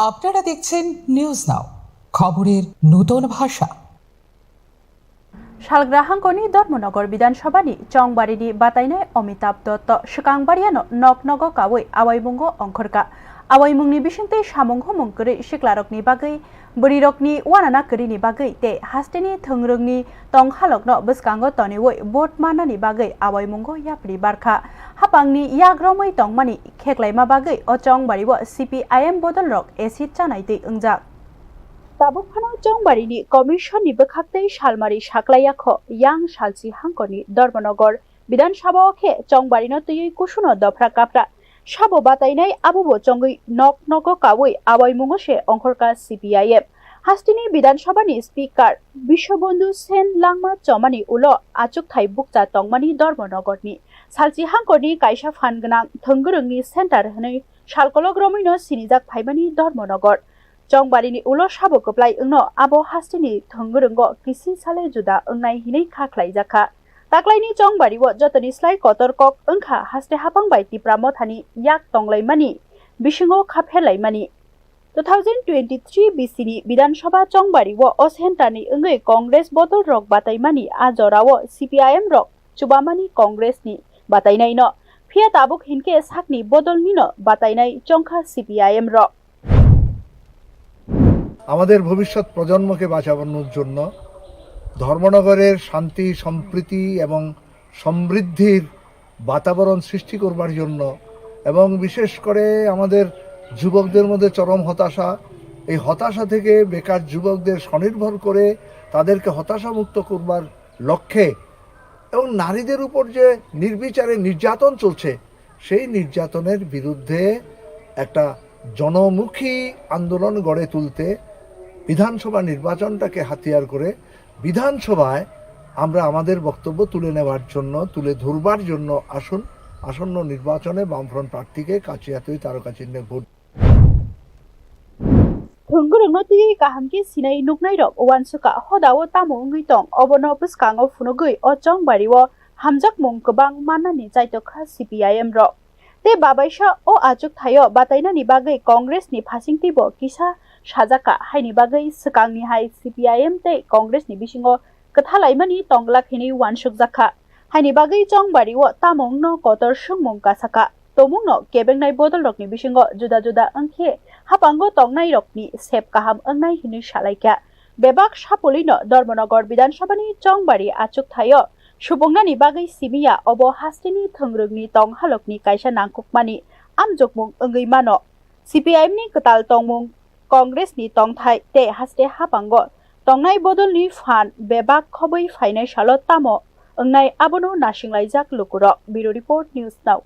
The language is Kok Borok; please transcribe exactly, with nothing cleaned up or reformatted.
আপনারা দেখছেন news now, খবরের নতুন ভাষা। Salgra hangkoni Dharmanagar Bidhan Sabhani Chongbarini batainai Amitabh Dotto swkang bariano nok nogo kawi awaimungo ongkhorkha. Awaimungni bisingtwi samung humung kwrwi siklarokni bagwi, bwrwirokni uanana kwrwini bagwi tei hasteni thwngrwngni tonghalokno bwskango toniwi vote mannani bagwi awaimungo yapri barkha. Hapangni yak romwi tongmani kheklaima bagwi o chongbario C P I M bodolrok acid chanai twi wngjak. Tabuk phano chongbarini commission ni bwkhak tei salmari saklai yakho yang salchi hangkoni Dharmanagar Bidhan Sabha o khe chongbarino twiwi kusuno dophra kapra sabo batainai abobo chongwi nok nogo kawi awaimungo se ongkhorkha C P I M. Hasteni Bidhan Sabha ni Speaker Biswabandhu Sen langma chomani ulo achukthai bukcha tongmani Dharmanagar ni salchi hangkoni kaisa phan gwnang thwngwrwngni center hwnwi salkolok romwino sinijak phaimani Dharmanagar. Chongbarini ulo sabo kwplai wngno abo hasteni thwngwrwngo kisi sale juda wngnai hinwi kha khlaijakha. Taklaini chongbario jotoni slai kotor kok wngkha haste hapang bai Tipra Mothani yak tonglaimani bisingo kha pherlaimani. Two thousand twenty-three B C ni Bidhan Sabha chongbario o centerni wngwi Congress bodolrok bataimani a jorao C P I M rok chubamani Congressni batainaino. Phiya tabuk hinkhe sakni bodolnino batainai chongkha C P I M rok. আমাদের ভবিষ্যৎ প্রজন্মকে বাঁচানোর জন্য ধর্মনগরের শান্তি, সম্প্রীতি এবং সমৃদ্ধির বাতাবরণ সৃষ্টি করবার জন্য এবং বিশেষ করে আমাদের যুবকদের মধ্যে চরম হতাশা, এই হতাশা থেকে বেকার যুবকদের স্বনির্ভর করে তাদেরকে হতাশামুক্ত করবার লক্ষ্যে এবং নারীদের উপর যে নির্বিচারে নির্যাতন চলছে, সেই নির্যাতনের বিরুদ্ধে একটা জনমুখী আন্দোলন গড়ে তুলতে বিধানসভা নির্বাচনটাকে হাতিয়ার করে বিধানসভায় আমরা আমাদের বক্তব্য তুলে নেওয়ার জন্য, তুলে ধরবার জন্য আসুন, আসন্ন নির্বাচনে বামফ্রন্ট প্রার্থীকে কাচিয়াতুই তারকা চিহ্নে vote. Thwngwrwngno twiwi kaham khe sinai nuknairok uansukha, hodao tamo wngwi tong, obono bwskango phunugwi o chongbario hamjakmung kwbang mannani chaitokha C P I M rok. Tei babaisa o achukthaio batainani bagwi Congress ni phasingtwibo kisa sajakha, haini bagwi swkangni hai C P I M tei Congress ni bisingo kwthalaimani tongglak hinwi uansukjakha. Haini bagwi chongbario tamo wngno kotor swngmung kasakha. Tomungno kebengnai bodolrokni bisingo juda juda wngkhe hapango tongnairokni sep kaham wngnai hinwi salaikha. Bebak sapulino Dharmanagar Bidhan Sabhani chongbari achukthaio supungnani bagwi simiya obo hasteni thwngrwngni tonghalokni kaisa nangkukmani amjokmung wngwi mano. C P I M ni kwtal tongmung, Congress ni tongthai tei haste hapango tongnai bodolni phan bebak khobwi phainai salo tamo wngnai abono nasinglaijak lukurok. Bureau Report, News Now.